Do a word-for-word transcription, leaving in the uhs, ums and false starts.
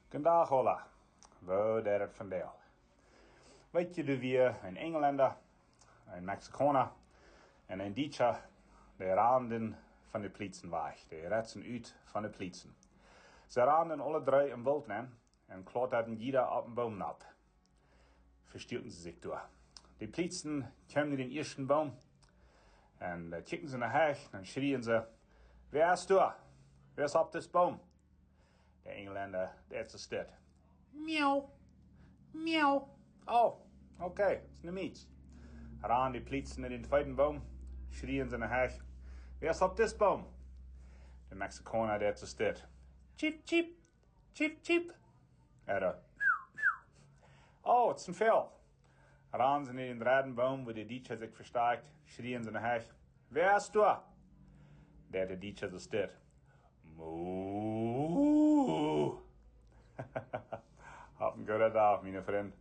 Goondach aula. Woo deit et vondoag? Weet jie, doa wia een Enjlenda, een Mexikauna un een Dietscha, dee randen von de Pliezen wajch. Dee retten ut von de Pliezen. See randen aule dree em Woolt nenn un klauttaden jieda opp een Boom nopp. Vestuaken see sikj doa. De Pliezen kjeemen no dän ieeschten Boom un dan kjikjten see no Hecht, dan schrieen see: "Wäa es doa? Wäa es opp dis Boom?" De Enjlenda, dee es soo stell. "Miau, miau." "Oh, okay, es ne Mietz." Randen de Pliezen no dän tweeden Boom, schrieen see no Hecht: "Wäa es opp dis Boom?" De Mexikauna, dee es soo stell. "Tjip, tjip, tjip, tjip." Ea: "Oh, et es een Voagel." Randen see no dän dredden Boom, wua de Dietscha sikj vestakjt, schrieen see no Hecht: "Wäa es doa?" Dee, de Dietscha, soo stell. "Mu." Hab een gooden Dach, miene Frind.